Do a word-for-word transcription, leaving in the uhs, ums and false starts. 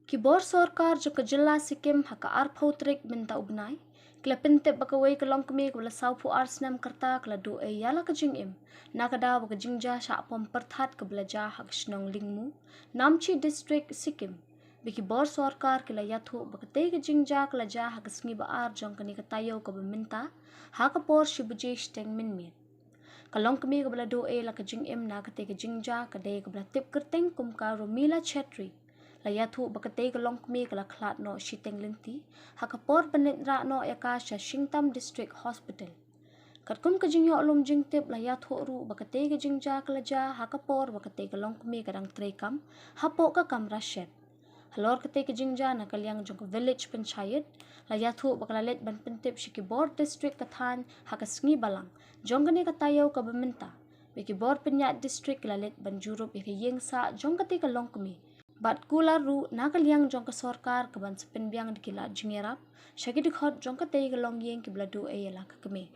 Ki bor sorkar jong ka jylla Sikkim ha ka arphew tarik mynta u bnai ki la pyntip ba kawei ka longkmie kaba la sawphew ar snem ka rta ka la duh ei ïa la ka jingim na ka daw ba ka jingjia shah pom pyrthat kaba la jia ha ka shnong Lingmu, Namchi District, Sikkim. Bad ki bor sorkar ki la ïathuh ba katei ka jingjia ka la jia ha ka sngi ba ar jong kane ka taïew kaba mynta, ha ka por shi baje shiteng mynmiet. Ka longkmie kaba la duh ei la ka jingim na katei ka jingjia ka dei kaba la tip kyrteng kum ka Romila Chetri. La ïathuh ba katei ka longkmie ka la khlad noh shiteng lynti ha ka por ban leit rah noh ïa ka sha Shingtam District Hospital. Katkum ka jingïoh lum jingtip la ïathuh ruh ba katei ka jingjia ka la jia ha ka por ba katei ka longkmie ka dang trei kam hapoh ka kamra shet. Halor katei ka jingjia na ka liang jong ka village panchayat la ïathuh ba ka la leit ban pyntip sha ki bor district ka thaiñ ha ka sngi Balang jong kane ka taïew kaba mynta. Bad ki bor pynïaid district ki la leit ban jurip ïa ka ïing sah jong katei ka longkmie. Bad kular ruh na ka liang jong ka sorkar ka ban sa pynbiang da ki lad jingïarap sha ki dkhot jong katei ka longïing kiba la duh ei ïa la ka kmie.